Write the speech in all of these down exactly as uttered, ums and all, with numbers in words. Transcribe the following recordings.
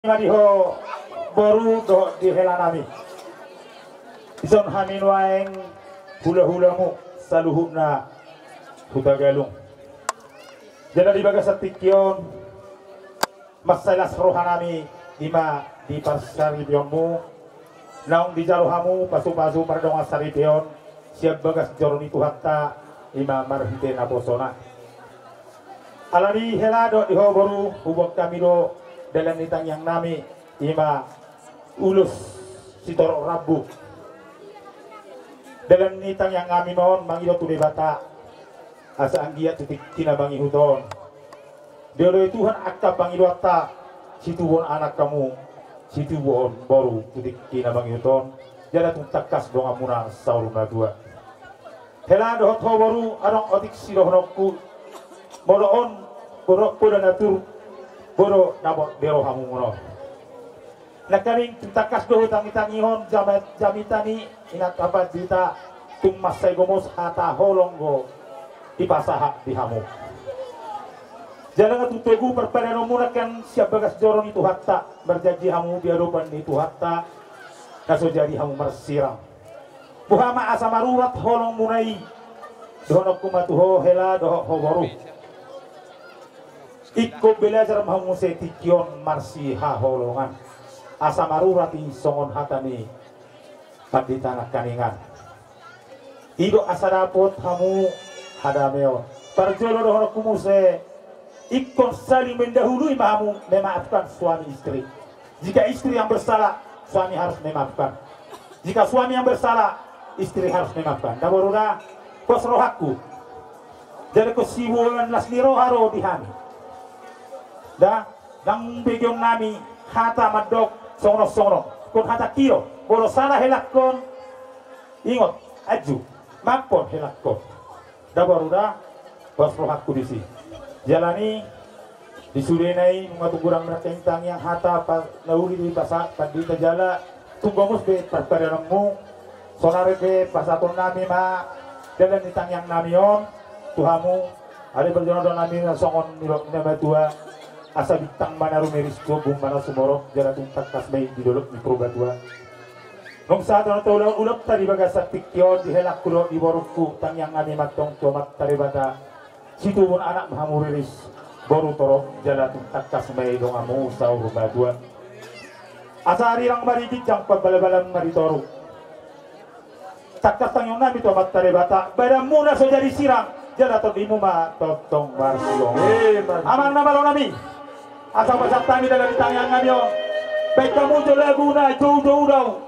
Ima di ho boru dohot di hela nami. Dison hami nuaeng hulahulamu saluhutna Huta Galung. Jala di bagasan tingki on, mansai las roha nami ima di parsaripeonmu, naung dijalo hamu pasupasu pardongan saripeon sian bagas joro ni Tuhanta, ima marhite naposona. Alani hela dohot di ho boru, huboan hami do dalan ni tangiang nami, ima ulos sitorop rambu. Dalan ni tangiang nami ma on mangido tu Debata, asa anggiat tu tingki na mangihut on dioloi Tuhan angka pangidoanta, situbuhon anak hamu, situbuhon boru tu tingki na mangihut on, jala tung tangkas donganmuna saur matua. Hela dohot ho boru, adong otik sidohononku, molo on boru poda na tur, boru na bo-, di rohamu muna. Nangkaning tung tangkas do hutangitangihon jama-, jamita ni inanta pandita, tung mansai gomos hata holong do dipasahat di hamu. Jala nga tung togu parpadanonmuna kan sian bagas joro ni Tuhanta, marjanji hamu di adopan ni Tuhanta, na so jadi hamu marsirang. Boha ma asa marurat holongmuna i, dohononku ma tu ho hela dohot ho boru. Ingkon belajar ma hamu muse tingki on marsihaholongan. Asa marurat i songon hata ni pandita nangkaningan. I do asa dapot hamu hadameon. Parjolo dohononku muse, ingkon saling mendahului ma hamu memaafkan suami istri. Jika istri yang bersalah, suami harus memaafkan. Jika suami yang bersalah, istri harus memaafkan. Da boru da, pos rohangku. Jadi kosibuan las ni roha ro di hami. Da, dang begeon nami hata mandok songon on songon on. Ingkon hata kio, molo salah helangkon, ingot, aju, maafkon helangkon. Da boru da, pos rohangku disi. Jala ni, di sudena i, nunga tung godang nangkin tangiang hata, pa-, na uli dipasahat pandita jala, tung gomos be parpadanonmu, sonari pe pasahaton nami ma, dalan ni tangiang nami on, tu hamu, ale parjolo nami na songon nidok ni na matua, asa bintang ma na rumiris tu ombun ma na sumorop, jala tung tangkas ma i di dolok ni Purbatua. Nunga sahat on tu ulaon, ulaonta di bagasan tingki on, di helangku dohot di borungku, tangiang nami ma antong tu Amanta Debata, situbuhon anak ma hamu riris, boru torop, jala tung tangkas ma i donganmu saur matua. Asa arirang ma di ginjang, pambalabalan ma di toru. Tangkas tangiang nami tu Amanta Debata, badanmu na so jadi sirang, jala tondimu ma tongtong marsigomgom. Eh, mar- Amang na malo nami. Asa pasahat hami dalan ni tangiang nami on. Baen hamu jo lagu na joujou do au.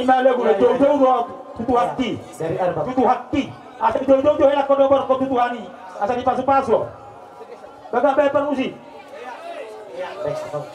Ima lagu na joujou do au tu Tuhanki. Dari Arba. Tu Tuhanki. Asa joujou jo helangkon dohot borungkon tu Tuhan i. Asa dipasupasu. Bagak baen parmusik. Baik, Abang.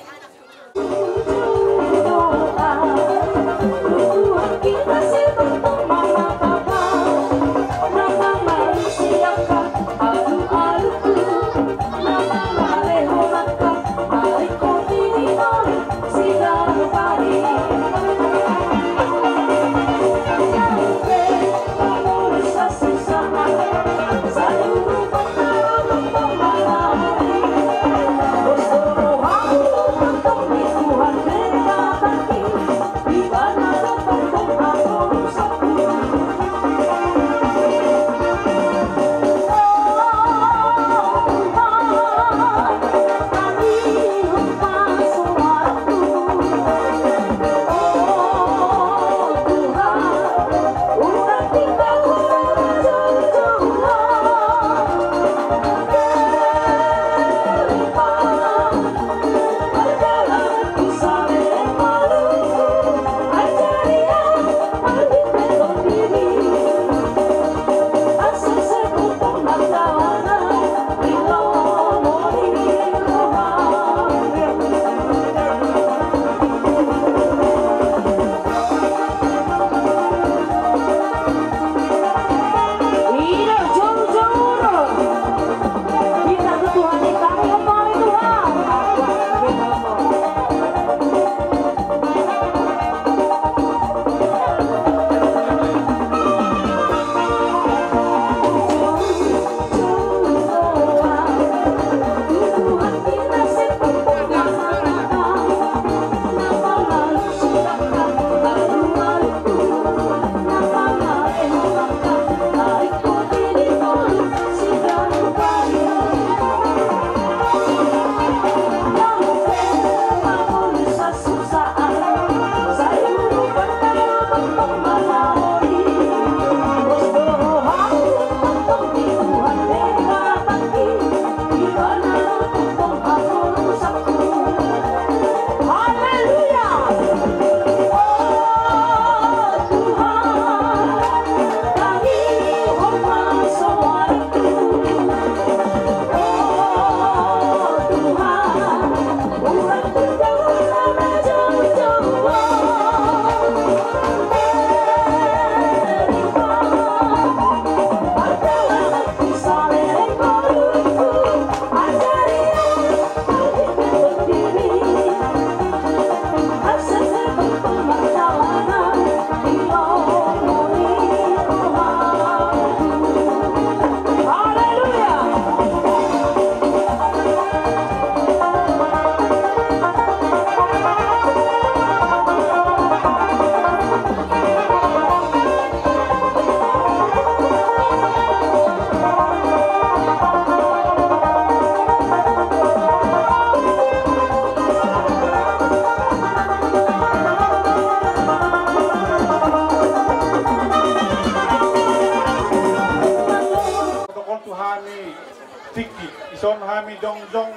Jongjong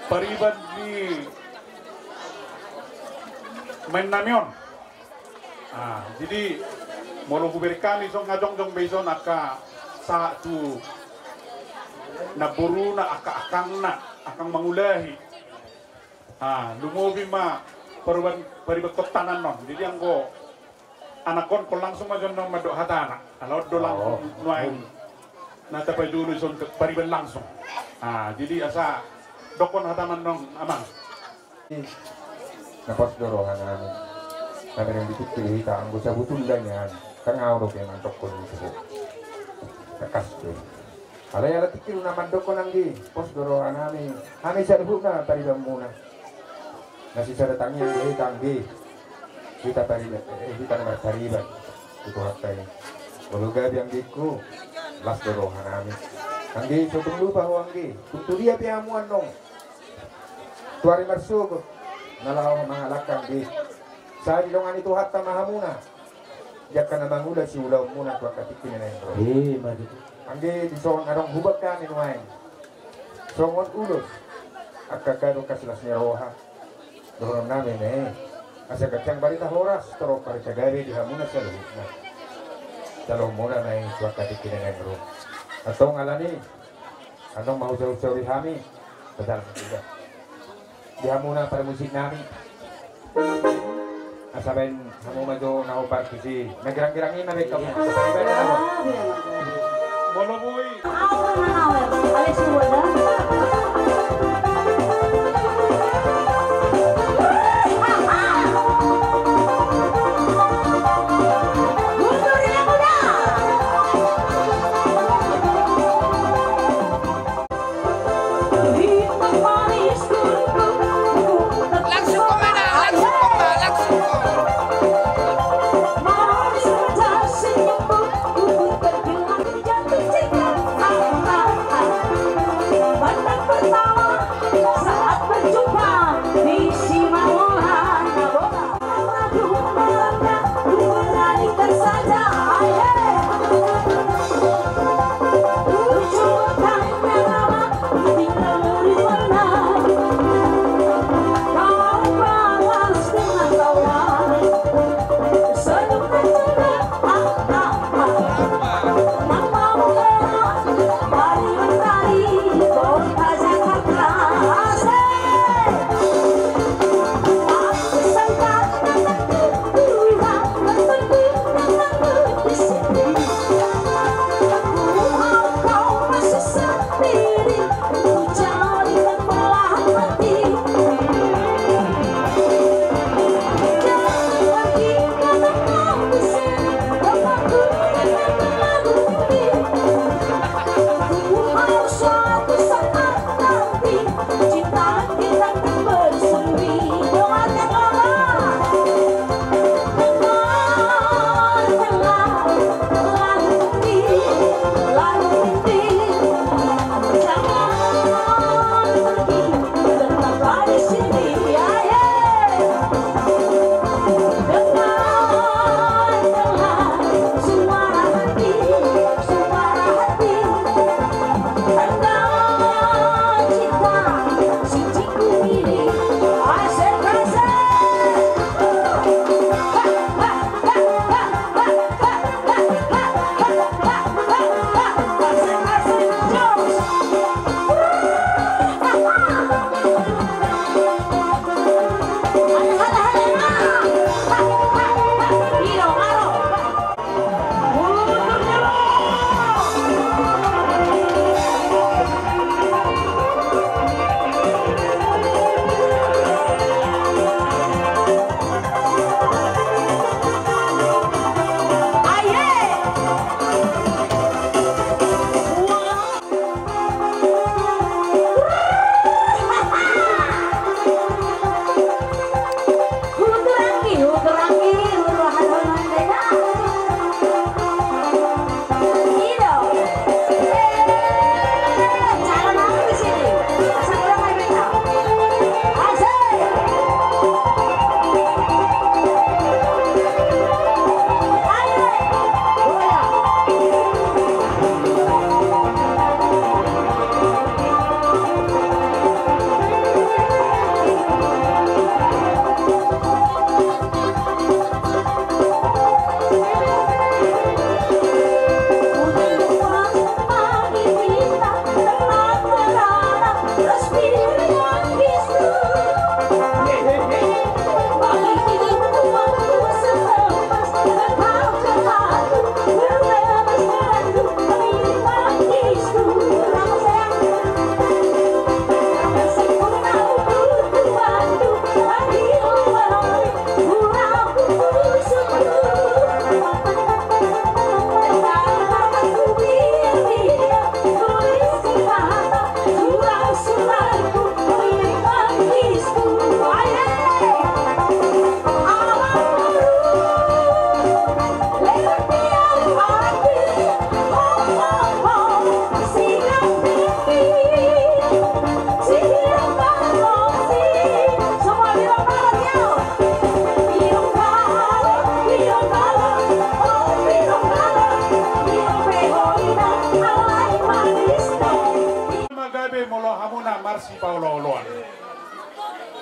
pariban ni maen nami on. Ah, jadi molo hubereng hami songon na jongjong be ison angka sahat tu namboruna, angka, angkangna, angkang mangulahi. Ah, lumobi ma pariban, pariban kottanan on. Jadi anggo anakkon, langsung ma jo annon mandok hatana. Ala on do langsung nuaeng na tapajolo ison pariban langsung. Ah, jadi asa dokkon hatana annon, amang. Na pos do roha nami. Nami reng di tingki hita anggo sabutulna nian. Tangkas do pe mandokkon ito. Tangkas do. Alai ala tingki na mandokkon anggi, pos do roha nami. Hami saluhutna paribanmuna. Na sisada tangiang do hita anggi. Hita pariban, eh, hita na marpariban. Itu hakta i. Molo gabe anggingku, las do roha nami. Anggi, so tung lupa ho anggi. Tung tu dia pe hamu annon. Tu ari marsogot na laho mangalangka anggi. Sai didongani Tuhanta ma hamuna. Di angka na mangula siulaonmuna tu angka tingki na naeng ro. Ima tutu. Anggi, dison adong hubahen hami nuaeng songon ulos angka gabe angka silas ni roha. Dohonon nami ma i, asa ganjang barita horas, torop barita gabe di hamuna saluhutna. Jaloonmuna ma i tu angka tingki na naeng ro. Antong alani annon ma husahusauri hami. Betul sudah. Di hamuna parmusik nami. Asa baen hamu ma jo na hombar tusi. Na girang-girang i ma baen hamu. Molo boi.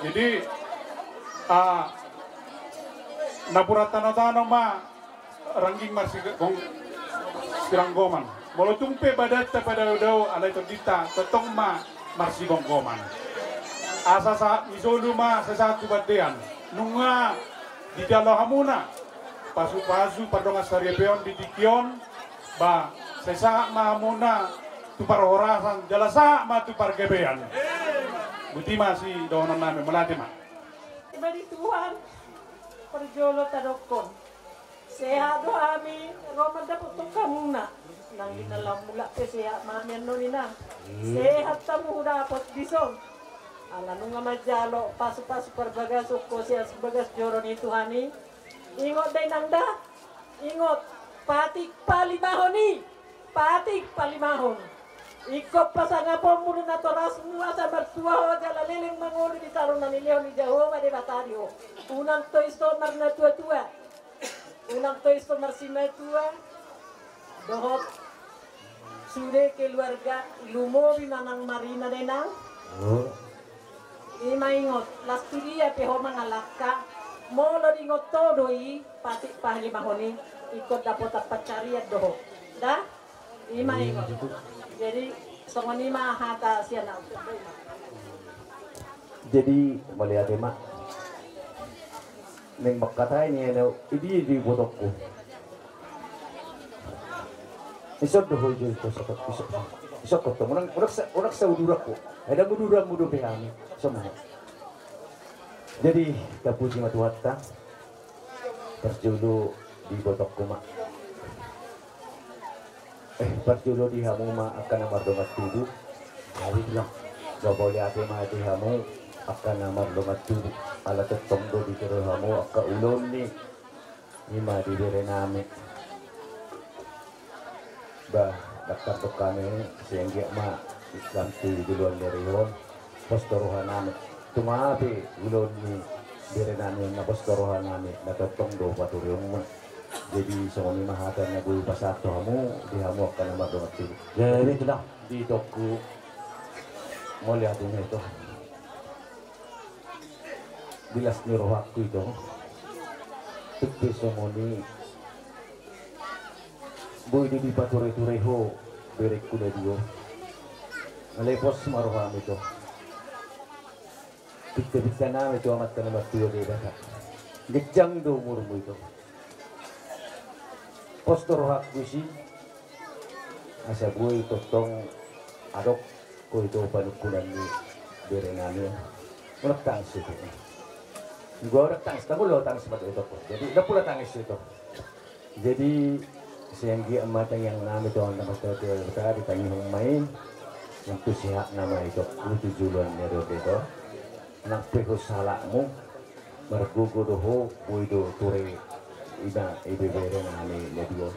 Jadi, ah, napuran tano-tano ma rangging marsigong-, siranggoman. Molo tung pe badanta padao-dao alai tondinta tongtong ma marsigonggoman. Asa sahat ni solu ma sai sahat tu bontean. Nunga dijalo hamuna pasu-pasu pardongan saripeon di tingki on, ba sai sahat ma hamuna tu parhorasan jala sahat ma tu pargabean. Boti ma sidohononnami, mauliate ma. Ima di Tuhan, parjolo tadokkon. Sehat do hami, ro mandapothon hamuna. Nang di na laho mulak pe sehat ma hami annon, Inang. Hmm. Sehat hamu hudapot dison. Ala nunga manjalo pasu-pasu parbagason ho sian bagas joro ni Tuhan i. Ingot da, Inang, da. Ingot, patik palimahon i. Patik palimahon. Ingkon pasangaponmu do natorasmu asa martua ho jala leleng mangolu di saro na nilehon ni Jahowa Debata di ho. Unang tois ho marnatua-tua. Unang tois ho marsimatua. Dohot sude keluarga, lumobi manang marina, da, Inang. Oh. Ima ingot, las tu dia pe ho mangalangka, molo diingot ho do i, patik palimahon i, ingkon dapotan pansarian do ho. Da? Ima ingot. Jadi, songon i ma hata sian ahu. Jadi, mauliate ma. Naeng mangkatai ninna, i dia do ibotongku. Ison do ho jo, ison, ison, ison, unang, unang sa-, unang sauduran ho. Ai ndang uduranmu dope hami. Ison ma ho. Jadi, tapuji ma Tuhanta. Parjolo di ibotongku ma. Eh, parjolo di hamu ma angka na mardongan tubu. Jadi, bilang, mauliate ma di hamu angka na mardongan tubu. Ala tongtong do ditorus hamu angka ulaon ni, ima di berenami. Bah, daktar dok hami, sian dia ma, Islam tu joloan ni ari on. Pos do rohanami. Tung aha pe ulaon ni berenami on, na pos do rohanami, na tongtong do paturehonmuna. Jadi, songon i ma hata na boi pasahat tu hamu, di hamu angka na mardongan tubu. Jadi, itulah. Di itongku, mauliate ma ito. Di las ni rohangku ito. Tung pe songon i. Boi do dipature-ture ho berengku na dua. Alai pos ma roham ito. Pinta-pintanami tu Amanta na martua Debata. Ganjang do umurmu ito. Pos do rohangku disi. Asa boi tongtong adong ho ito panungkunan ni berenami. Unang tangis ito. Nunga unang tangis, tangis ma ito. Jadi, ndang pola tangis ito. Jadi, sian dia ma tangiangnami tu Amanta na martua Debata, ditangihon ma i, nang tu sehatna ma ito, tu joloan ni ari on ito. Nang pe ho sahalakmu, margogo do ho, boi do ture, ima, ibeberenami na dua.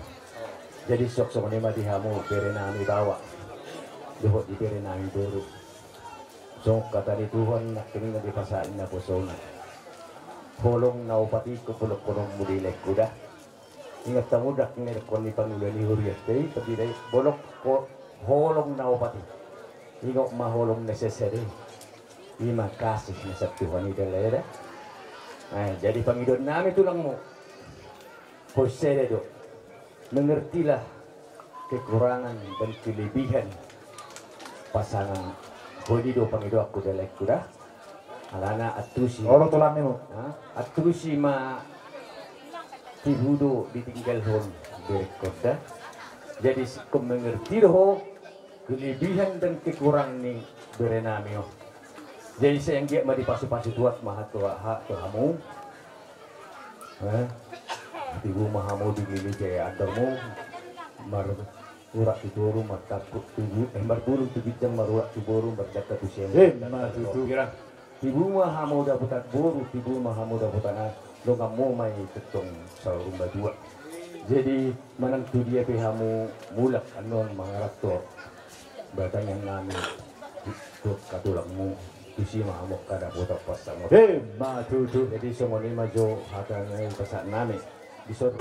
Jadi, songon i ma di hamu berenami baoa. Dohot di berenami boru. Songon hata ni Tuhan, nangkining na dipasahat ni naposona. Holong na opat i ingkon bolongkononmu di laengku da. Ingot hamu da, nangkining na didokkon ni pangula ni hurianta i, tadi da i, bolong ho-, holong na opat i. Ingot ma holong na sasada i. Ima kasih na sian Tuhan i da, lae da. Nah, jadi pangidoannami tulangmu. Ho sada do. Mengertilah kekurangan dan kelebihan pasangan. Ho i do pangidoanku da laengku da. Alana antusi. Olo tulang nimu. Ha? Antusi ma tibu do ditinggalhon berengkon da. Jadi ingkon mengerti do ho kelebihan dan kekurangan ni berenami on. Jadi sai anggiat ma dipasu-pasu Tuhan ma hata, hata hamu. Eh, tibu ma hamu di gereja andormu, marurat tu toru, martangkup tu bu-, eh, marbulung tu ginjang, marurat tu boru, mardangka tu siamun. Eh, ma tutu. Pira? Tibu ma hamu dapotan boru, tibu ma hamu dapotan anak, donganmu ma i tongtong saur matua. Jadi manang tu dia pe hamu mulak annon mangaranto. Ba tangiangnami tu angka tulangmu, tusi ma hamu angka dapotan pansamotan. Eh, ma tutu. Jadi songon i ma jo hata na i pasahatnami. Di son.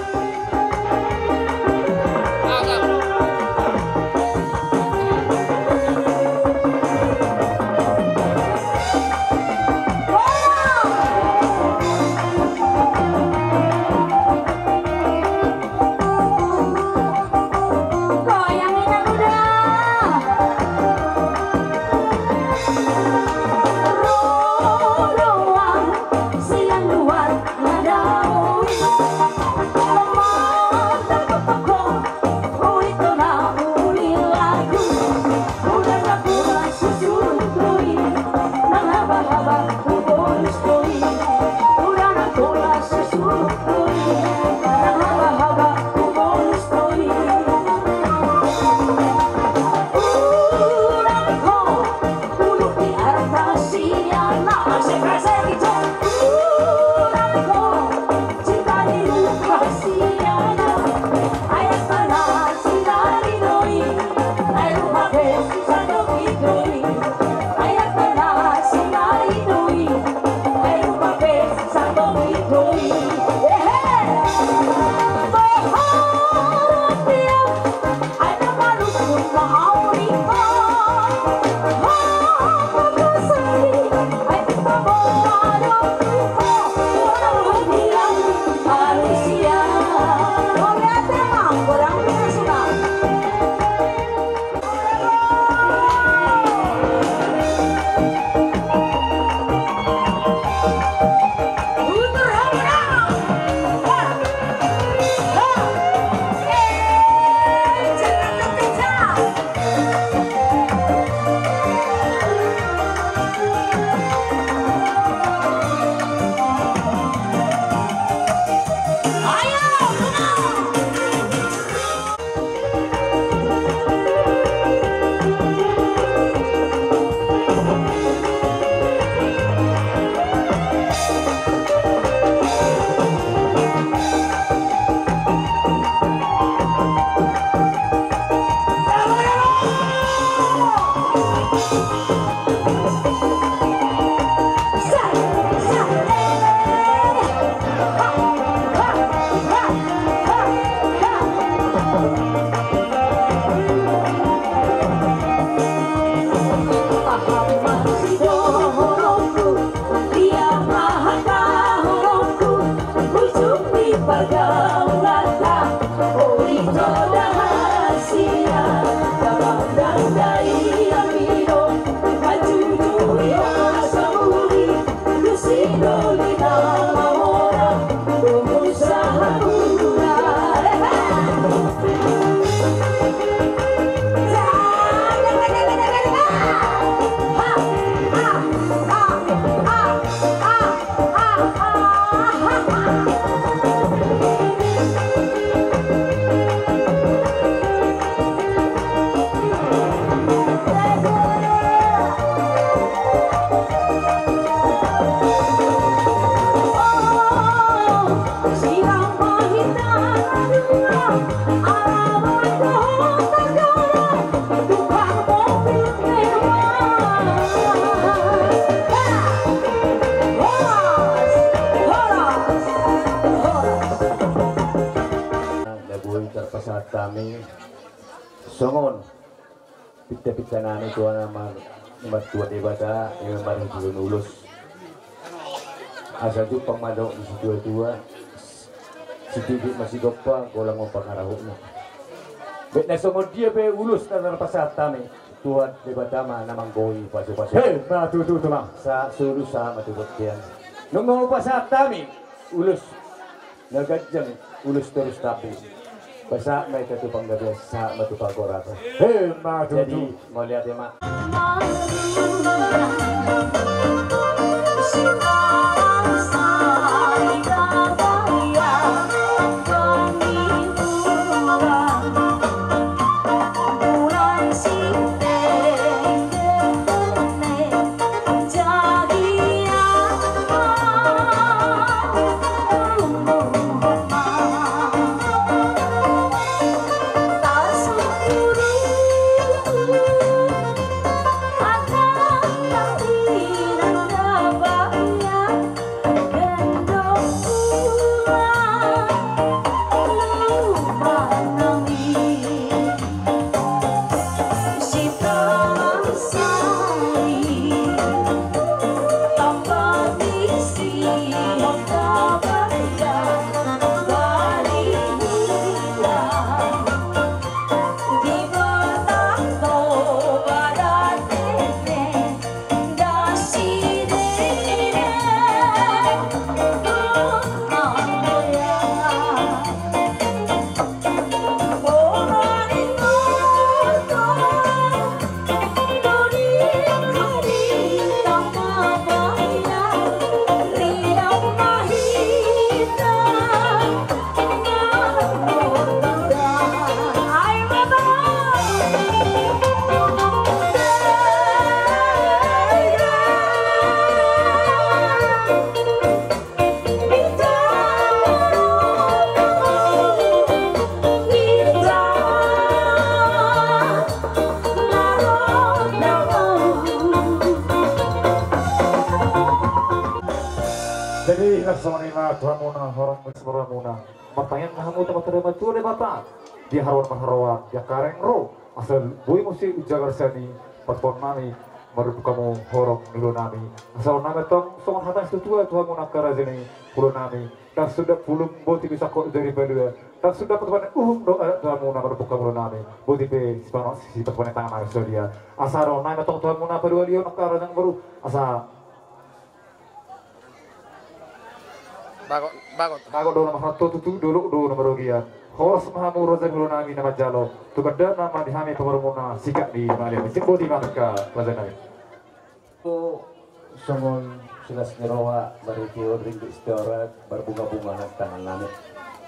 Na boi tarpasahat hami songon pinta-pinta nami tu Amanta na martua Debata, ima marhite ulos. Asa jumpang ma dohot ni situa-tua, sititi ma sigompa, golang ma pangarahutna. Baik na songon dia pe ulos na tarpasahat hami, Tuhan Debata ma na manggohi pasu-pasu. Ima tutu, tulang. Sahat solu sahat ma tu bontean. Nunga hupasahat hami ulos na ganjang, ulos torus tabu. Pasahat ma hita tu panggabean, sahat ma tu parhorasan. Ima tutu. Jadi mauliate ma. Jadi, na songon i ma tu hamuna horong ni siborumuna. Martangiang ma hamu tu Amanta na martua Debata, di haroan marharoan, di angka ari na ro, asa boi muse ujagar sian i, parpon nami, marbuka hamu horong ni ulaon nami. Asa on nami tong songon hata ni situa-tua tu hamuna angka raja ni ulaon nami. Ndang suda pulung boti pe sangkot jari palua. Ndang suda patupaon uhum dohot adat tu hamuna marbuka ulaon nami. Boti pe sipanganon, sipatupaon tangan nami sadia. Asa ro nami tong tu hamuna paduahalion angka raja ni boru. Asa bagot, bagot. Bagot do na marhalto tutu, dolok do na marrogian. Horas ma hamu raja ni ulaon nami na manjalo. Tu gandana ma di hami pamoruonmuna, sikat ni maliang. Sip boti ma angka raja nami. O, songon silas ni roha, marhite on ringgit sitorat, marbunga-bunga nang tangan nami.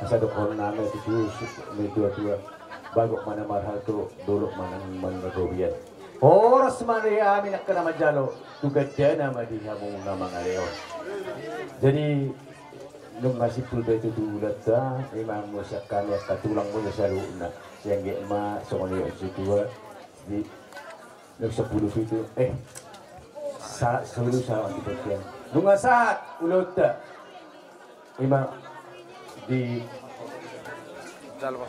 Asa dohonon nami tu suhut ni tua-tua. Bagot ma na marhalto, dolok ma na marrogian. Horas ma di hami angka na manjalo, tu gandana ma di hamu na mangalehon. Jadi, nunga simpul be tutu ulaonta, ima muse sian hami angka tulang muse saluhutna. Sian ge ma, songon i situa, di Nung sampulu pitu, eh, sa-, sampulu sahat di bontean. Nunga sahat ulaonta. Ima di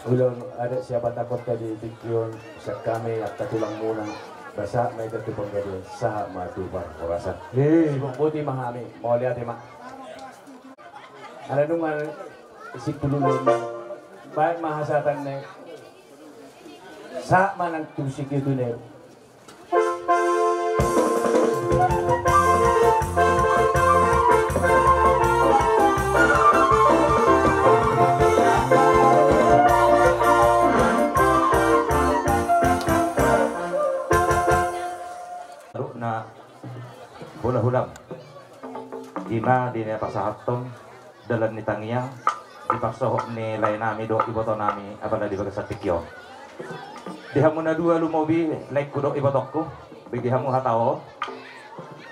ulaon adat siapatakonta di tingki on, sian hami angka tulangmuna, pasahat ma hita tu panggabean, sahat ma tu parhorasan. Eh. Sibuk boti ma hami, mauliate ma. Ala nunga simpul ulaon, baen ma hasahatan na i. Sahat ma nang tu singkir tu na i. Di na pasahathon dalan ni tangiang, di parsohot ni laenami dohot ibotonami apala di bagasan tingki on. Di hamu na dua lumobi laengku dohot ibotongku, bege hamu hata on.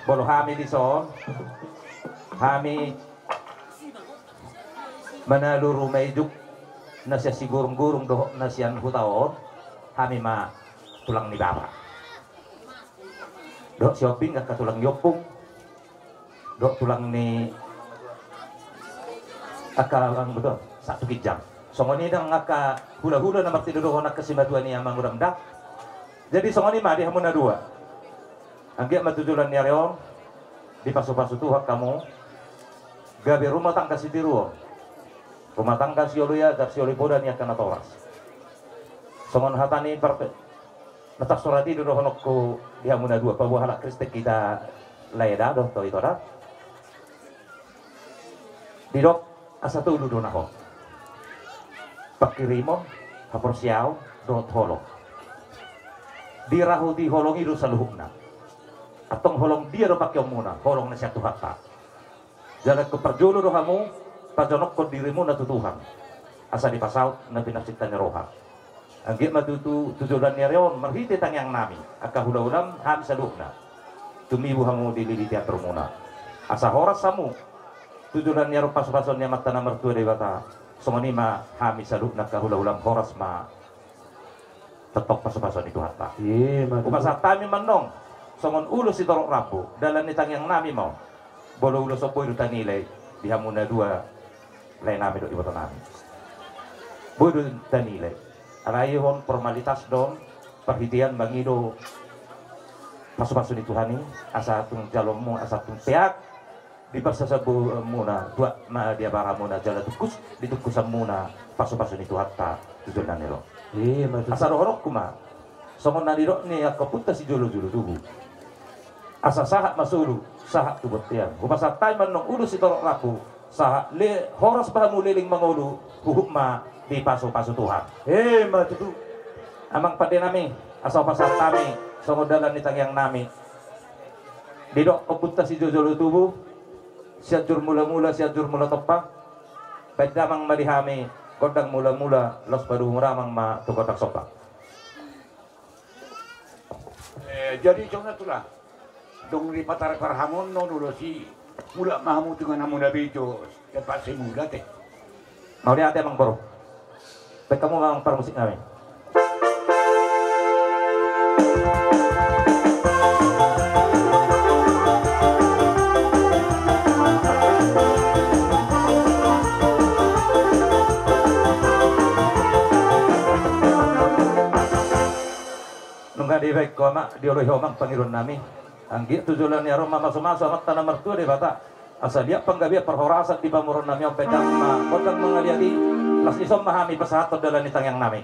Molo hami dison, hami manaluru maijuk na sian Sigurunggurung dohot na sian huta on, hami ma tulang ni bapa. Dohot si Ombing angka tulang ni ompung. Dohot tulang ni angka amang, betul, satu ginjang. Songon i nang angka hulahula na martinodohon angka simatua ni amang Uram da. Jadi songon i ma di hamu na dua. Anggiat ma tu joloan ni ari on dipasupasu Tuhan hamu, gabe rumah tangga sitiruon, rumah tangga sioloi ajar, sioloi poda ni angka natoras. Songon hata ni parpe- Na tarsurat i do dohononku di hamu na dua, paboa halak Kristen hita, lae da dohot ito da. Didok asa tolu do na hot: pangkirimon, haporseaon dohot holong. Dirahuti holong i do saluhutna. Antong holong dia do pangkeonmuna? Holong na sian Tuhanta. Jala ingkon parjolo do hamu pajonokhon dirimuna tu Tuhan, asa dipasaut na pinarsinta ni roha. Anggiat ma tutu tu joloan ni ari on marhite tangiangnami, angka hulahulam, hami saluhutna, tumibu hamu dililiti andormuna, asa horas hamu tu joloan ni ari on pasupasuon ni Amanta na martua Debata. Songon i ma hami saluhutna angka hulahulam, horas ma tongtong pasupasu ni Tuhanta. Ima tutu. Hupasahat hami ma annon songon ulos sitorop rambu, dalan ni tangiangnami ma on. Molo ulos on boi do tanilai di hamu na dua, laenami dohot ibotonami. Boi do tanilai. Alai on formalitas do on, parhitean mangido pasupasu ni Tuhan i, asa tung jaloonmu, asa tung peak di parsasambuanmuna, tuak ma di abaramuna, jala tungkus di tungkusanmuna pasupasu ni Tuhanta tu joloan ni ari on. Ima tutu. Asa dohononku ma songon na nidok ni angka ompunta sijolojolo tubu: Asa sahat ma solu, sahat tu bontean. Hupasahat hami ma annon ulos sitorop rambu, sahat le-, horas ma hamu leleng mangolu, huhut ma dipasupasu Tuhan. Ima tutu. Amang pandenami, asa hupasahat hami songon dalan ni tangiangnami. Didok ompunta sijolojolo tubu: Sianjur mulamula, Sianjur mula tompa. Baen damang ma di hami gondang mulamula, laos padomu damang ma tu gondang somba. Eh, jadi songon na tulang, dung dipatarpar hamu annon ulos i, mulak ma hamu tu ingananmu na bejo, tempat semula te. Mauliate amang boru. Baen hamu ma amang parmusik nami. Nunga dibaen ho ama, dioloi ho amang pangidoannami. Anggiat tu joloan ni ari on mamasumasu Amanta na martua Debata, asa liat panggabean parhorasan di pamoruonnami on. Baen damang ma gondang mangaliat i, laos dison ma hami pasahathon dalan ni tangiangnami.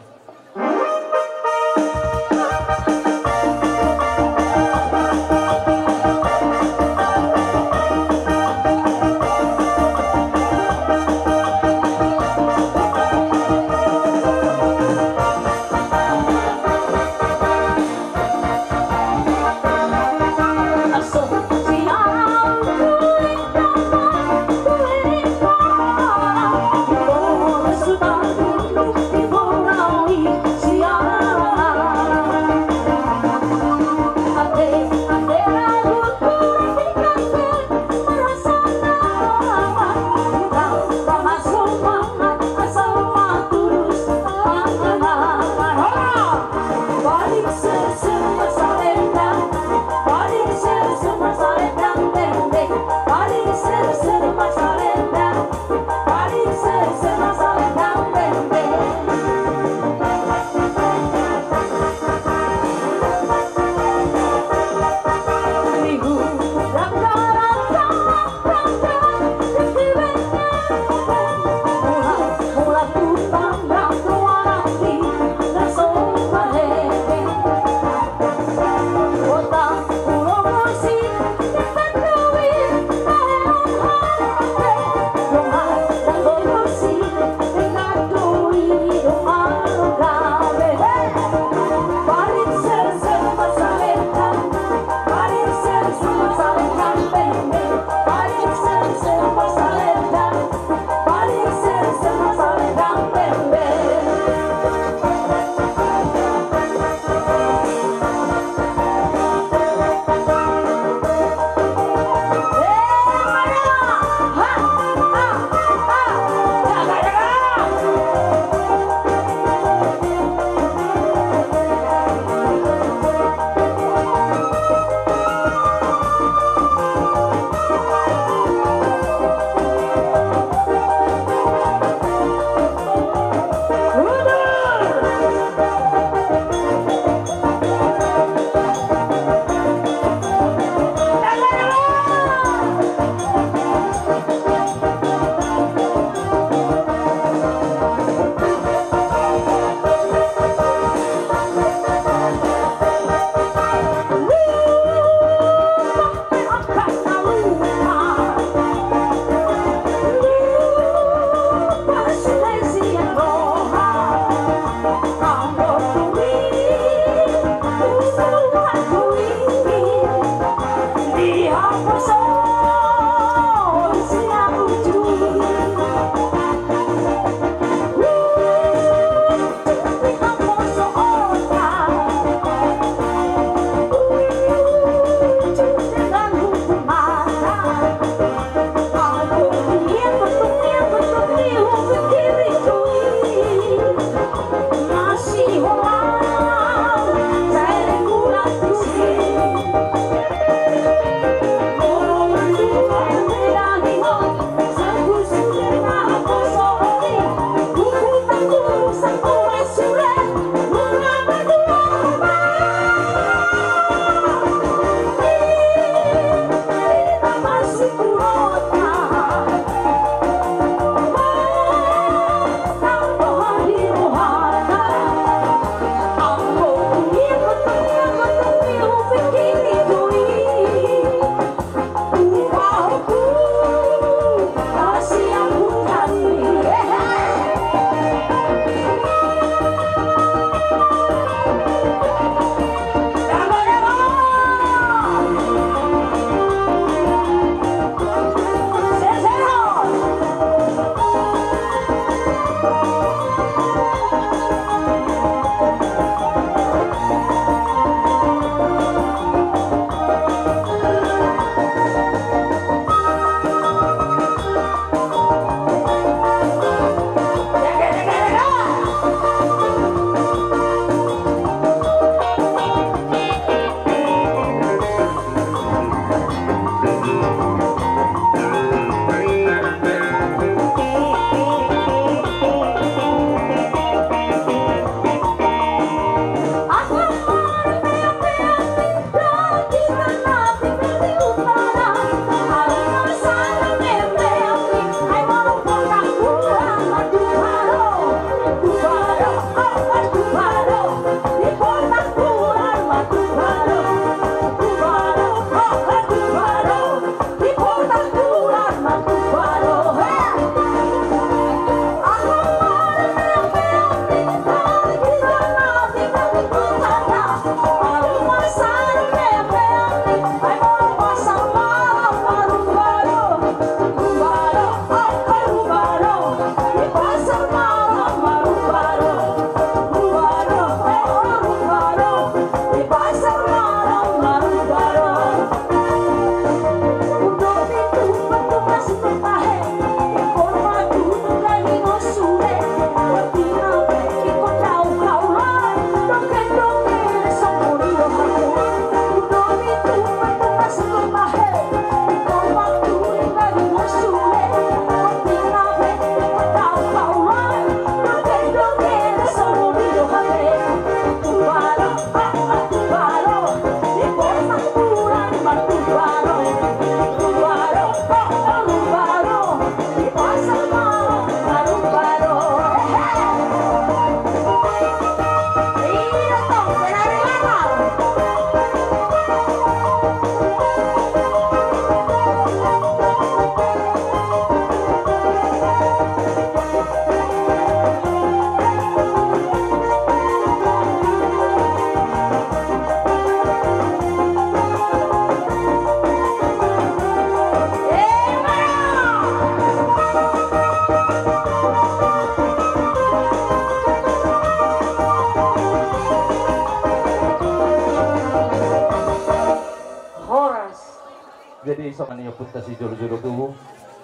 Sasijolo-jolo tubu,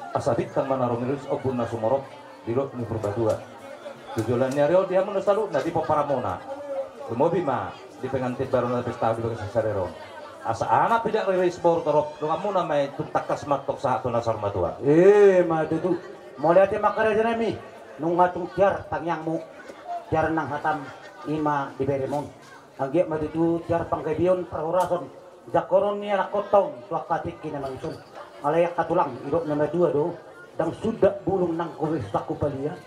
asa bintang ma na rumiris, ombun na sumorop di dolok ni Purbatua. Tu joloan ni ari on di hamu na saluhutna, di pomparanmuna. Lumobi ma di pengantin baru na tapesta di bagasan sadari on. Asa anak pidang riris boru torop, donganmuna ma i tung tangkas ma antong sahat tu na saur matua. Emma tutu. Mauliate ma angka raja nami. Nunga tung tiar tangiangmu, tiar nang hatam, i ma diberem on. Anggiat ma tutu tiar panggabeon parhorason, jangkonon ni anakhonta on tu angka tingki na mangihut on. Alai angka tulang, didok na matua do, ndang suda bulung nang gobe sangkupalian,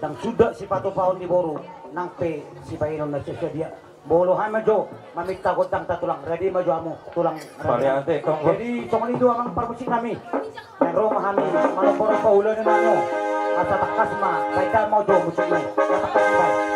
ndang suda sipatupaon ni boru nang pe sibahenon na sia sadia. Molo hami ma jo maminta gondang ta tulang, rade ma jo hamu tulang. Mauliate, konggo. Jadi songon i do amang parmusik nami. Naeng ro ma hami manompor paulana nano. Asa tangkas ma baen ma jo musik nai. Asa tangkas ma baen.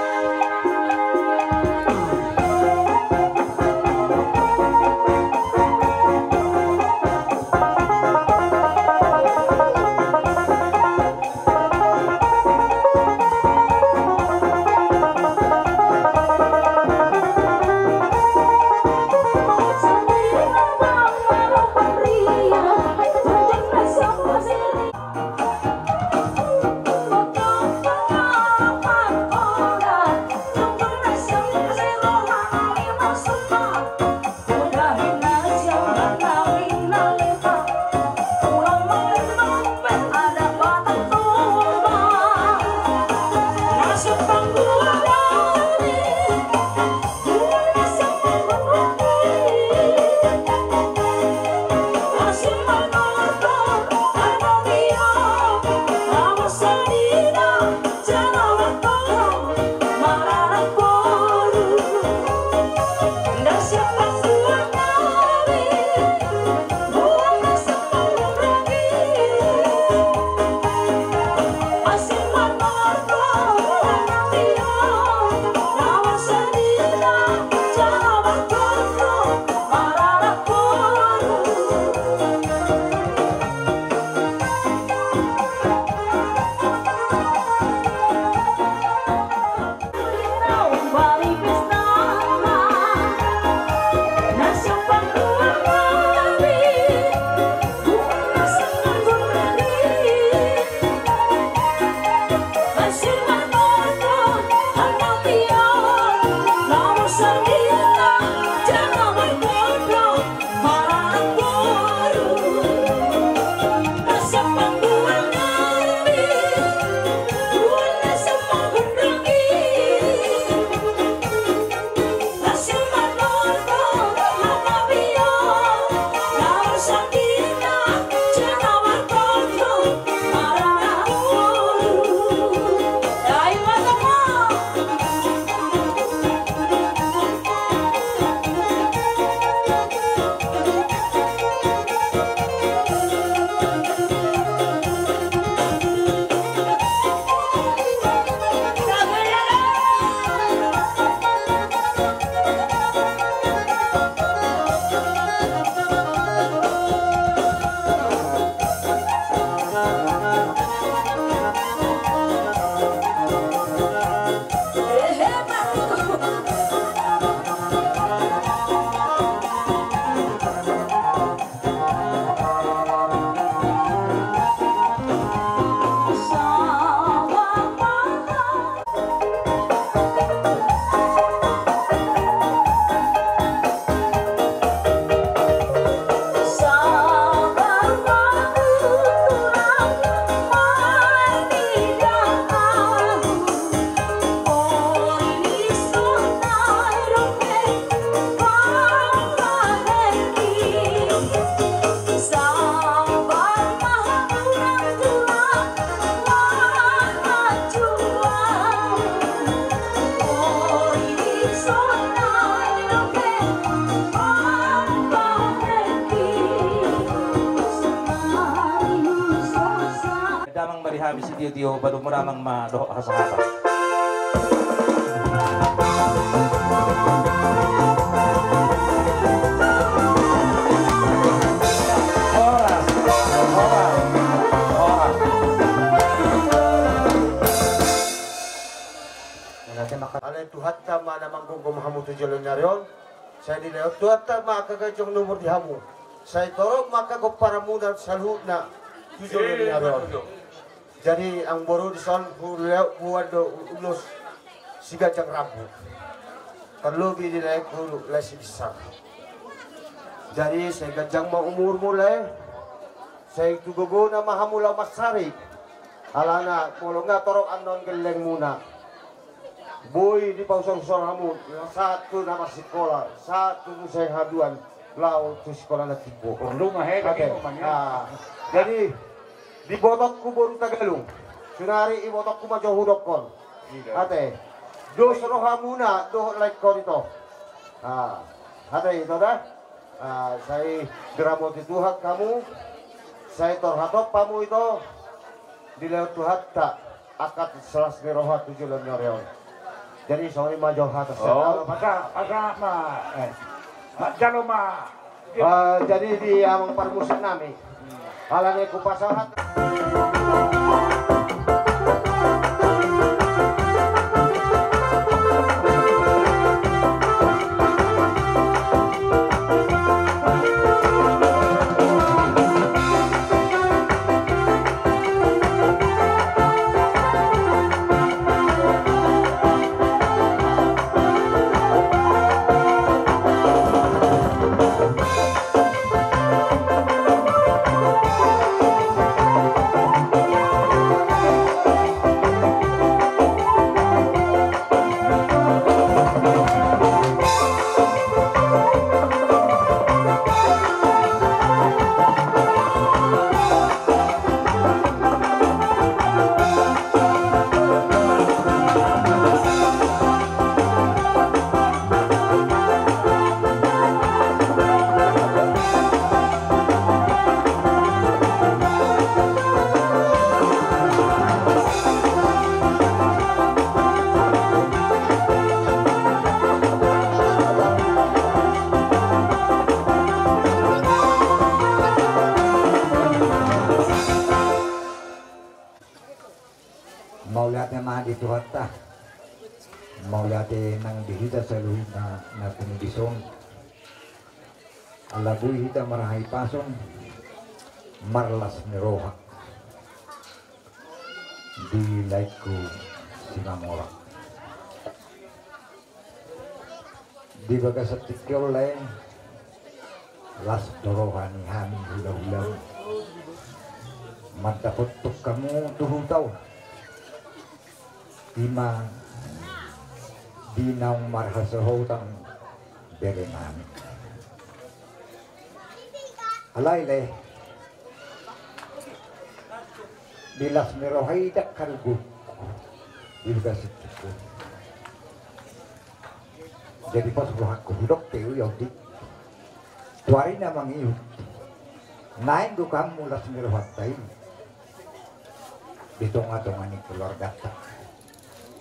Damang ma di hami sitio-tio, balu mura amang ma dohot hasahatan. Horas, horas, horas. Alai Tuhanta ma na manggomgom hamu tu joloan ni ari on. Sai dilehon Tuhanta ma angka ganjang ni umur di hamu. Sai torop ma angka pomparanmuna saluhutna tu jolo ni ari on. Jadi amangboru, dison huleot huboan do ulos siganjang rambu. Tarlobi di laengku lae Sibinsar. Jadi sai ganjang ma umurmu lae. Sai tu gogona ma hamu laho mansari. Alana molo nga torop annon gellengmuna, boi dipausor-usor hamu, sahat tu na marsikola, sahat tu muse haduan, laho tu sikola na timbo. Porlu ma he. Ate. Jadi di ibotongku boru Tagalung, saonari ibotongku ma jo hudokkon. Ate. Dos rohamuna dohot laengkon ito. Ate ito da. Sai diramoti Tuhan hamu. Sai tor hatop hamu ito. Dilehon Tuhanta angka las ni roha tu joloan ni ari on. Jadi songon i ma jo hata. Pasa, pasa ma. Jalo ma. Jadi di amang parmusik nami, alani hupasahat. Mauliate ma di Tuhanta. Mauliate nang di hita saluhutna na tumundison. Ala boi hita marhahipason, marlas ni roha di laengku Simamora. Di bagasan tingki on lae, las do roha ni hami hulahulam mandapothon hamu tu huta on. Ima di naung marhasohotan bere nami. Alai lae, di las ni roha i ndang harugut. Di bagasan tingki on. Jadi pos rohangku hudok pe ui audi. Tu ari na mangihut. Naeng do hamu las ni rohanta i di tongatonga ni keluarganta.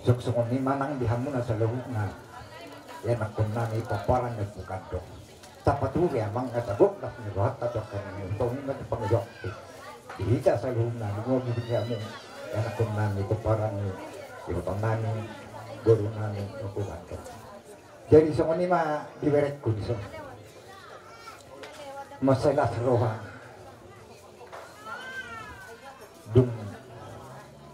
Suksuk on i ma nang di hamuna saluhutna. Ianakkon nami pomparan ni Ompu Kandok. Tapaturia mangkatagok las ni rohanta tu angka na nunga tong i ma tu pangidoanku. Di hita saluhutna di ngolu di hamu. Ianakkon nami pomparan ni iboto nami, boru nami, Ompu Kandok. Jadi songon i ma di berengku dison. Mansai las roha. Dung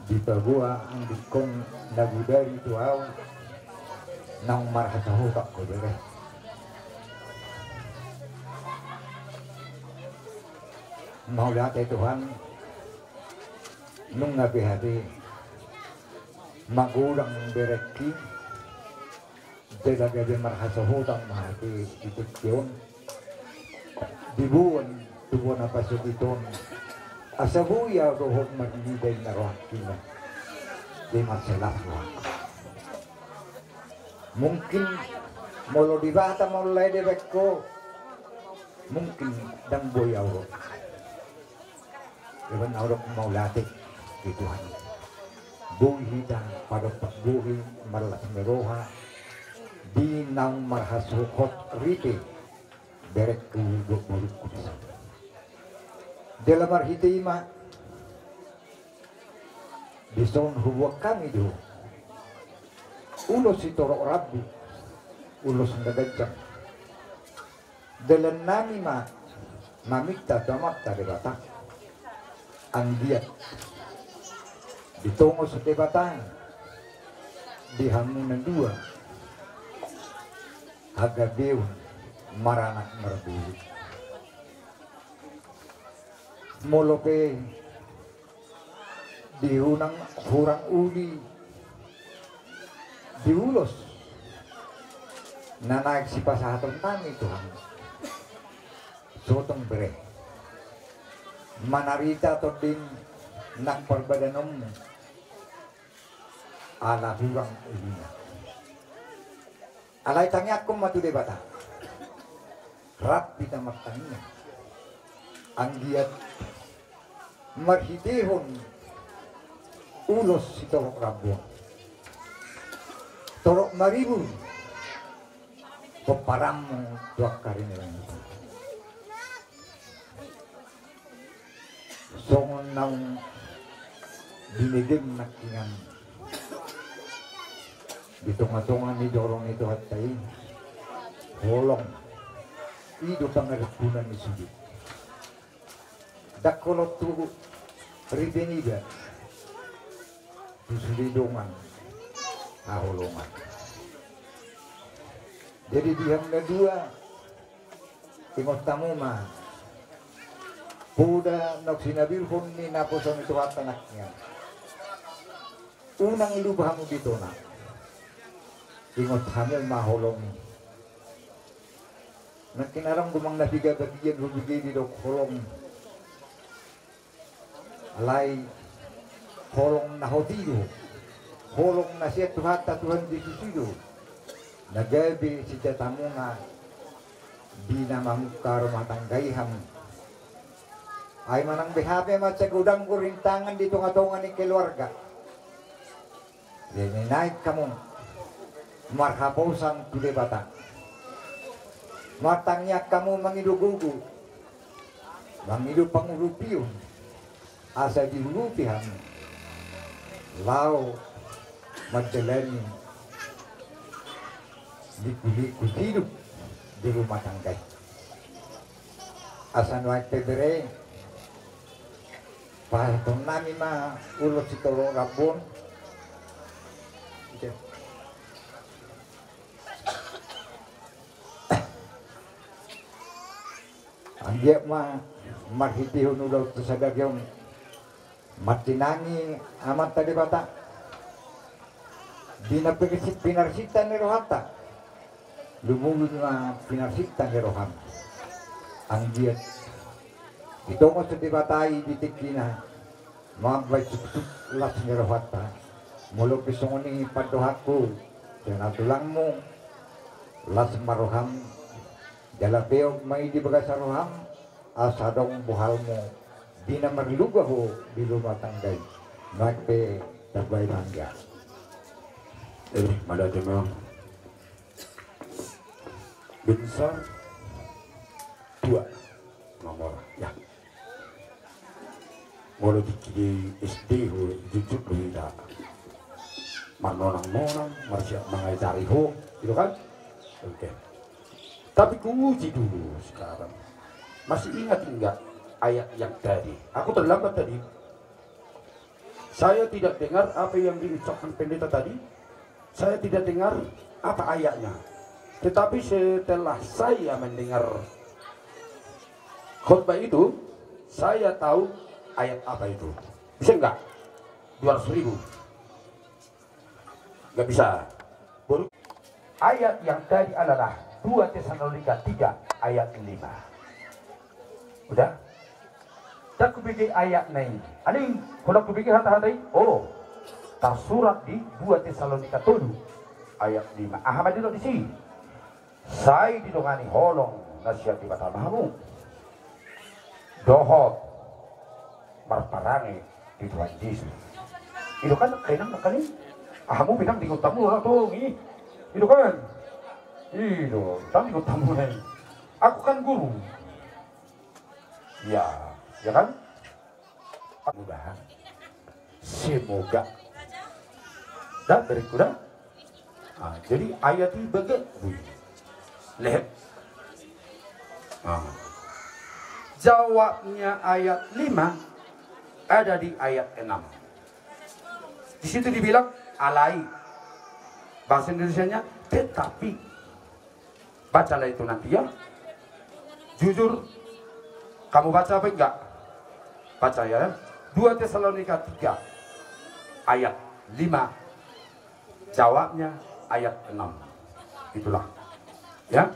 dipaboa andikkon na gudari tu ahu naung marhasohotan ho bere. Mauliate Tuhan. Nunga be hape magodang berengki. Jala gabe marhasohotan ma hape di tingki on. Diboan tu bona pasogit on asa boi ahu dohot marnida inna rohangkina. Di mansai las rohangku. Mungkin molo di Batam on lae dibaen ho, mungkin ndang boi ahu ro. Ibaen na hudok mauliate di Tuhan. Boi hita padompak boi marlas ni roha di naung marhasohot ripe berengku dohot borungku dison. Jala marhite i ma dison huboan hami do ulos sitorop rambu, ulos na ganjang. Dalan nami ma Maminta tu Amanta Debata, anggiat ditongos Debata di hamu na dua hagabeon maranak marboru. Molo pe di unang hurang uli di ulos na naeng sipasahatonnami tu hamu. Sotong bere, manarita tondin nang parbadanonmu ala hurang ulina. Alai tangiangkon ma tu Debata. Rap hita martangiang. Anggiat marhitehon ulos sitorop rambu on, torop maribur pomparanmu tu angka rinirang i. Songon naung binegem nangkiningan di tonga-tonga ni joro ni Tuhanta i, holong i do pangarimpunan ni sude. Ndang holong tu ripe niba, tu sude dongan haholongan. Jadi di hamu na dua, ingot hamu ma, poda naung sinabirhon ni naposo ni Tuhanta nangkiningan. Unang lupa hamu di tona. Ingot hamu ma holong i. Nangkin adong do manang na piga bagian hubege didok holong i. Alai holong na hot i do, holong na sian Tuhanta Tuhan Jesus i do na gabe sinjatamuna di na mamungka rumah tangga i hamu. Ai manang beha pe mansai godang do rintangan di tonga-tonga ni keluarga, jadi naeng hamu marhaposan tu Debata. Martangiang hamu mangido gogo, mangido pangurupion, asa diurupi hamu laho manjalani liku-liku hidup di rumah tangga i. Asa nuaeng pe bere, pasahatonnami ma ulos sitorop rambu on. Anggiat ma marhitehon ulaonta sadari on martinangi Amanta Debata di na pinarsinta ni rohanta. Lumobi ma pinarsinta ni roham. Anggiat ditongos Debata i di tingkina mambahen suksuk las ni rohanta. Molo pe songon i pandohanku sian anak tulangmu, las ma roham, jala peop ma i di bagasan roham, asa adong bohalmu di na marluga ho di rumah tangga i. Nuaeng pe tambai ma anggia. Eh, mada jemang. Bensar dua. Nomor, ya. Molo di S D ho, jujur do hita. Marnonang-nonang, marsiap mangajari ho, gitu kan? Oke. Tapi kuuji dulu sekarang. Masih ingat enggak ayat yang tadi? Aku terlambat tadi. Saya tidak dengar apa yang diucapkan pendeta tadi. Saya tidak dengar apa ayatnya. Tetapi setelah saya mendengar khotbah itu, saya tahu ayat apa itu. Bisa enggak? Dua ratus ribu. Enggak bisa. Baru ayat yang tadi adalah dua Tesalonika tiga ayat lima. Udah? Ndang hubege ayatna i. Aning, holan hubege hata-hata i. Oh, tarsurat di dua Tesalonika tolu ayat lima. Aha ma didok disi? Sai didongani holong na sian Debata ma hamu dohot marparange di Tuhan Jesus. I do kan, kainang nangkaning. Hamu pe ndang diingot hamu, ora tong i. I do kan? I do, ndang diingot hamu nai. Aku kan guru. Ya, ya kan? Mudahan. Semoga. Dah, berikutnya. Ah, jadi ayat ini bege. Wih. Lehet. Ah. Jawabnya ayat lima ada di ayat enam. Di situ dibilang alai. Bahasa Indonesianya tetapi. Bacalah itu nanti ya. Jujur, kamu baca apa enggak? Baca ya. Dua Tesalonika tiga ayat lima. Jawabnya ayat enam. Itulah. Ya.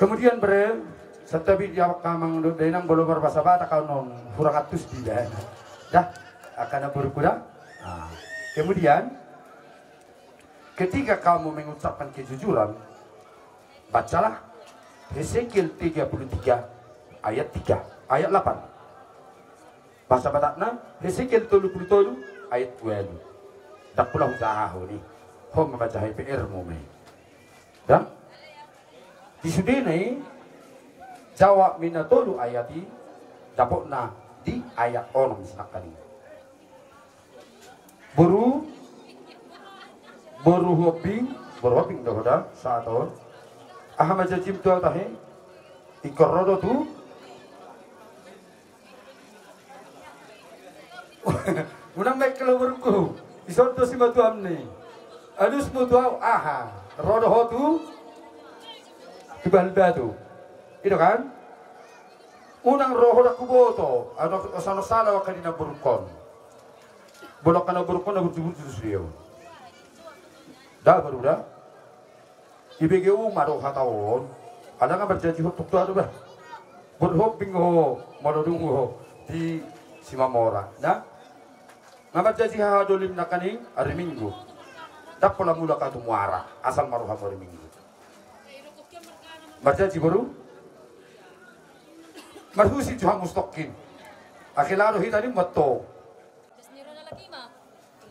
Kemudian bre, santabi di awak amang dohot inang, molo marbasa Batak ahu on hurang antusian da. Dah, angka na borungku da. Nah, kemudian ketika kamu mengucapkan kejujuran, bacalah Hesekiel tiga puluh tiga ayat tiga, ayat delapan. Bahasa Batakna, Hesekiel tolu puluh tolu ayat ualu. Ndang pola hujahahon i. Ho ma manjaha P R-mu ma i. Dah? Di sudena i, jawab ni na tolu ayat i, dapotna di ayat onom sinangkaning. Boru, boru Hombing, boru Hombing do ho da, sahat on. Aha ma janjim tu ahu tahe? Ingkon ro do tu Unang baen kalo borungku. Dison do simatuam ni. Alusmu tu ahu aha? Ro do ho tu, tu Bahan Batu. I do kan? Unang ro ho ndang huboto. Asa unang sala angka di na borungkon. Molo angka na borungkon na burju-burju do sude on. Da boru da. Ibege uma do hata on. Ala nga marjanji ho tuk tu ahu do bah. Boru Hombing ho, molo dung ho di Simamora. Na? Nga marjanji hahadolim nangkaning ari Minggu. Ndang pola mulak ahu tu Muara, asal ma rohamu ari Minggu. Marjanji boru? Marhusi jo hamu stokkin. Ake laho do hita ni matto.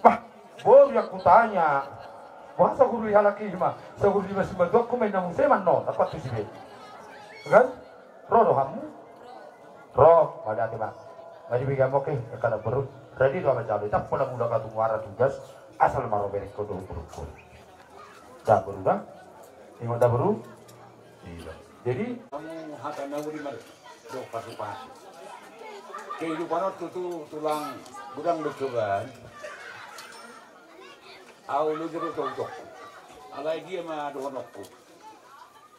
Bah, boru yang kutanya. Boha saguru i halak i ma? Saguru i ma simatuangku ma inna muse ma annon, apa tu si be? Kan? Ro do hamu? Ro, madati ma. Madi bege hamu oke, angka na boru. Ready do ama jalo, ndang pola mulak ahu tu Muara tugas, asal ma ro berengkon dohot borungkon. Da boru da? Ingot da boru? Iya. Jadi, hamu hata na uli mar do pasu-pasu. Kehidupan on tutu tulang godang do cobaan. Ahu loja do utok-utokku. Alai dia ma dohononku.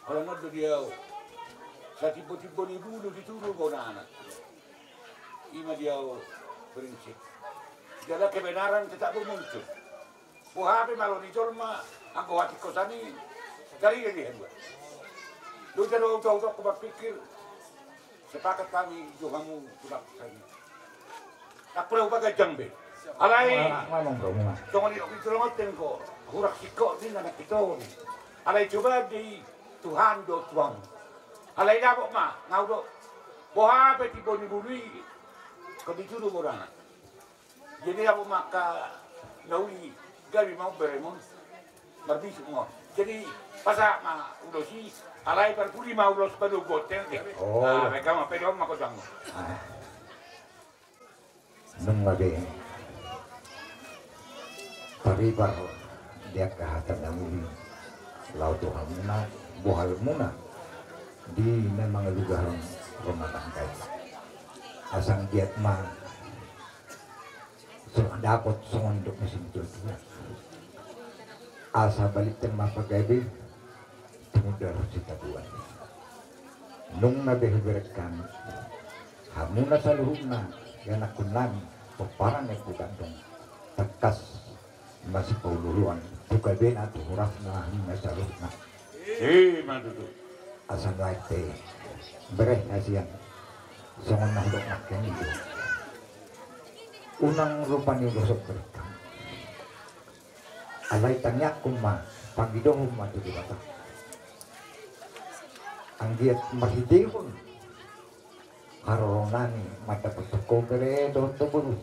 Holan on do di ahu. Satimbo-timbo ni bulu ditudu bonana. I ma di ahu prinsip. Jala kebenaran tetap muncul. Boha pe malo ni jolma, anggo hatingkosan i, taringot i haduan. Loja do utok-utokku marpikir, sepakat hami jo hamu tulang sahali. Ndang pola hupaganjang be. Alai songon i, di tolongon tengko, hurang singkop ninna nangkin tong. Alai coba di Tuhan do tuamu. Alai dapot ma, nga ahu do. Boha pe timbo ni bulu i, ingkon ditudu bonana. Jadi ahu ma angka na uli gabe ma on beremon. Marbisuk ma on. Jadi pasahat ma ulos i, alai parpudi ma ulos padohot gonteng. Oh. Ah, baik ma, pedohon ma godang. Ah. Nunga be taribar di angka hata na uli laho tu hamuna, bohalmuna di na mangalugahan rumah tangga i. Asa anggiat ma so dapot songon dok ni situa-tua. Asa balintang ma pagabe, tumundalhon sitadoan. Nunga be hubereng hami, hamuna saluhutna, ianakkon nami, pomparan ni Ompu Gandong, tangkas masipaolo-oloan tu gabena, tu horasna, hamuna saluhutna. Ima tutu. Asa nuaeng pe, bere hasian, songon na hudok nangkin i do. Unang rupani ulos on bereng hami. Alai tangiangkon ma, pangidohon ma tu Debata. Anggiat marhitehon haroro nami mandapothon ho bere dohot boru,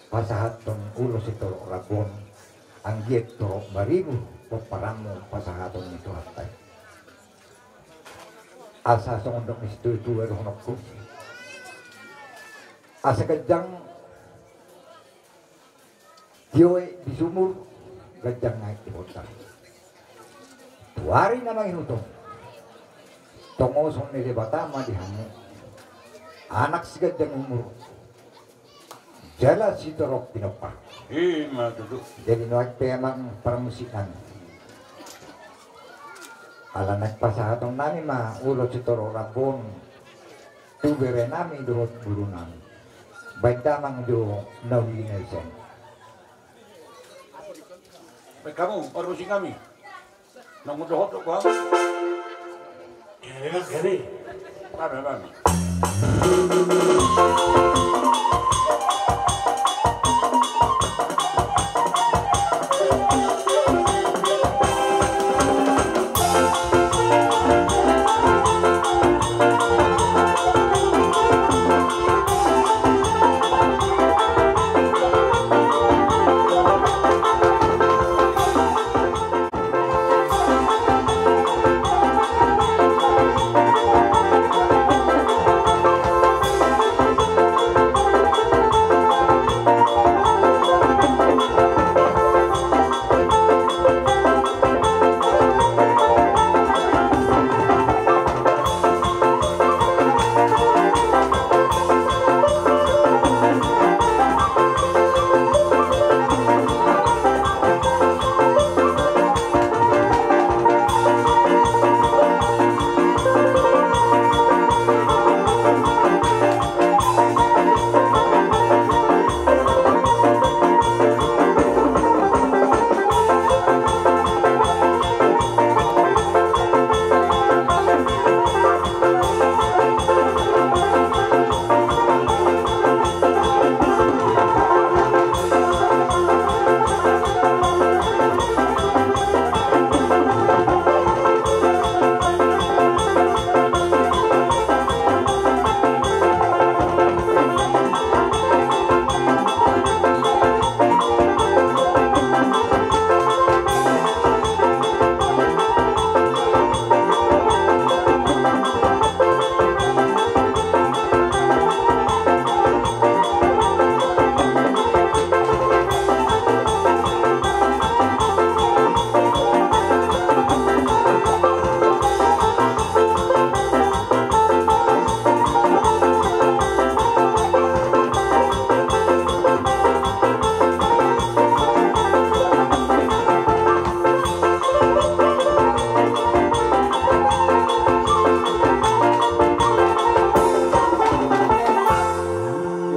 pasahathon ulos sitorop rambu on, anggiat torop maribur pomparanmu pasahaton ni Tuhanta i. Asa songon dok ni situa-tua dohononku. Asa ganjang tio i di sumur, ganjang aek di bondar. Tu ari na mangihut on, tongoson ni Debata ma di hamu Anak siganjang umur jala sitorop pinompar. Ima tutu. Jadi nuaeng pe amang parmusik nami, ala naeng pasahaton nami ma ulos sitorop rambu on tu bere nami dohot boru nami. Baen damang jo na uli na ise. Baen hamu parmusik nami. Nunga dohot do hamu. Jadi. Baen, baen.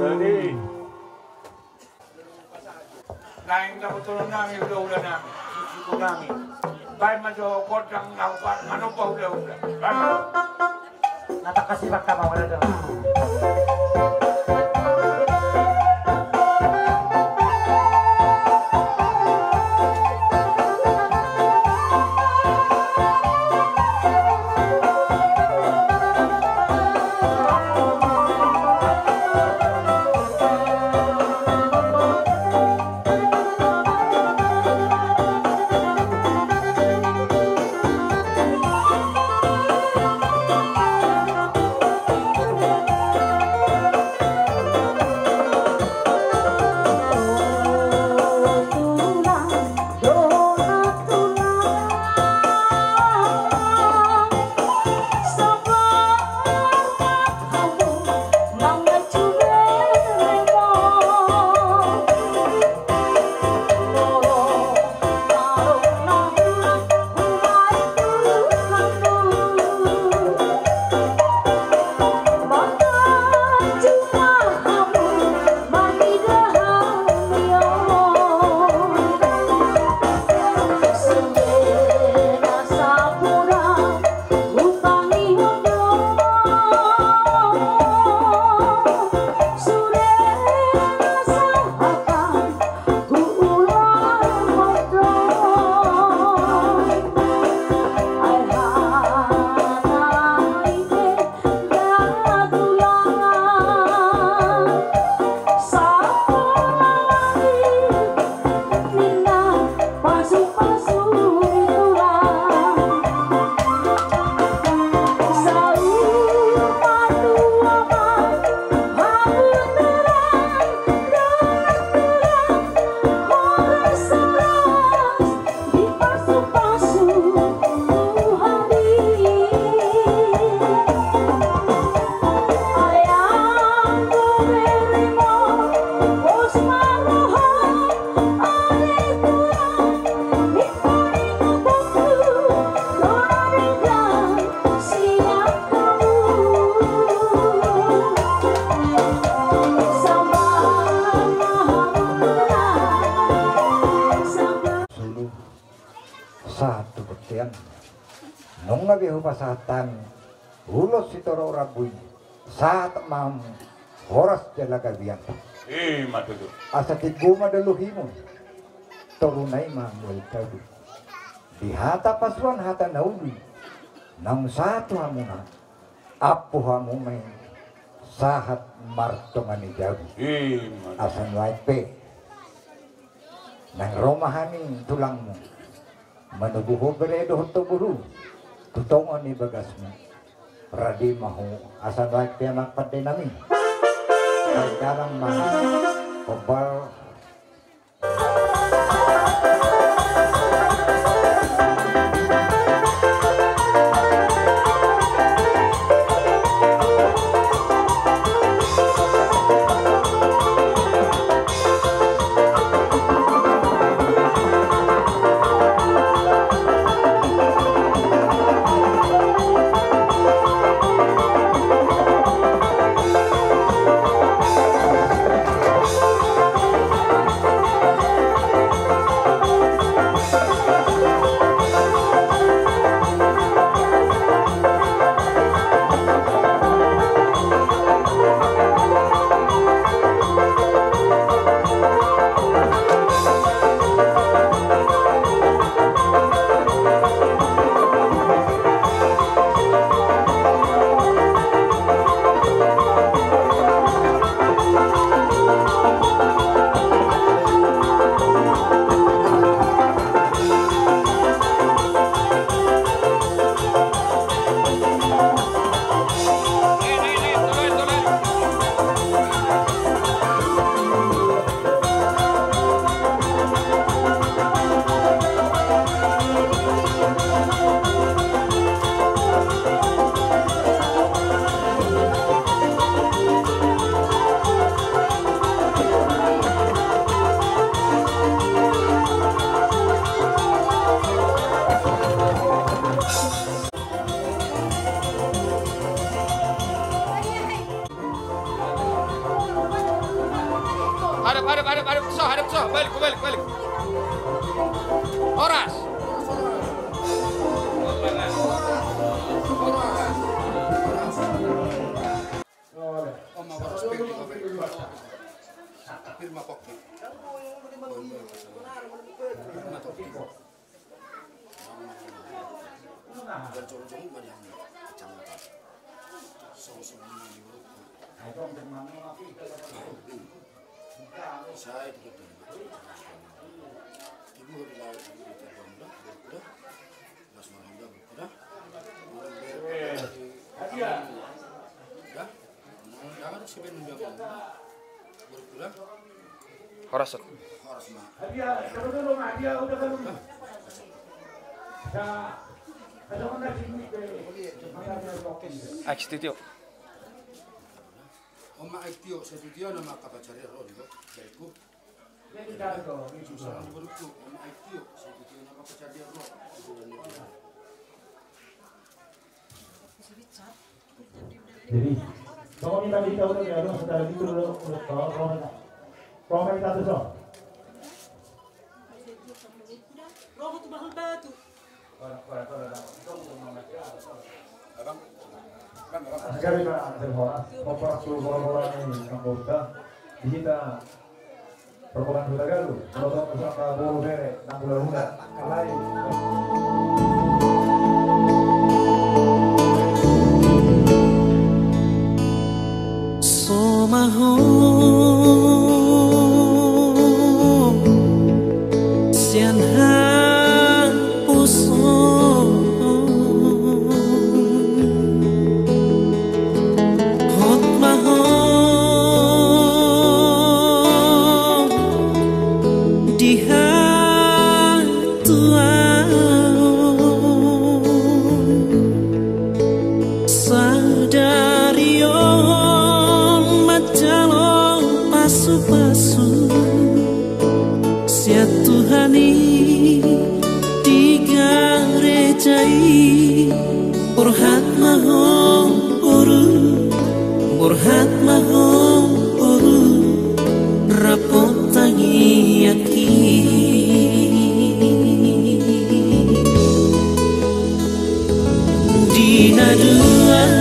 Jadi, naeng dapoton nami ulaula nami, susuku nami. Baen ma jo gondang na hupamanumpa ulaula. Baen ma. Na tangkas i bangka ma wala da. Sian nunga be hupasahat hami ulos sitorop rambu i, sahat ma hamu horas jala gabe antong. I ma tutu. Asa tinggo ma dolohimu, toruna i ma mual tabu. Di hata pasuan hata na uli, naung sahat tu hamuna, ampu hamu ma i sahat martonga ni jabu. I ma tutu. Asa nuaeng pe naeng ro ma hami tulangmu, manogu ho bere dohot ho boru tu tonga ni bagasmu. Rade ma ho, asa nuaeng pe amang pande nami. Parjolo ma pombal. Hadap, hadap, hadap, hadap, so, hadap, so, balik, balik, balik. Horas. Horas. Horas ma. Action, tio. Oma aik tio, satu tio nama kapacari ro di berku. Susah di berku, oma aik tio, satu tio nama kapacari ro. Jadi, kamu minta kita udah ya, udah sebentar lagi tuh, udah, udah, tolong, tolong minta. Tolong minta tuh, so. Roho tu bahul batu. Sekali ma, Anton Horas, Horas tu bola-bola ni, Kang Bota. Di hita Rombongan Huta Galuh, molo tung sangka boru bere, nang hulahula, alai. So ma ho sian haposoon. Hot ma ho di hatuaon. Sadari on manjalo pasu-pasu sian Tuhan i di gareja i. Borhat ma ho boru, borhat ma ho boru, rap tangiangki. Dua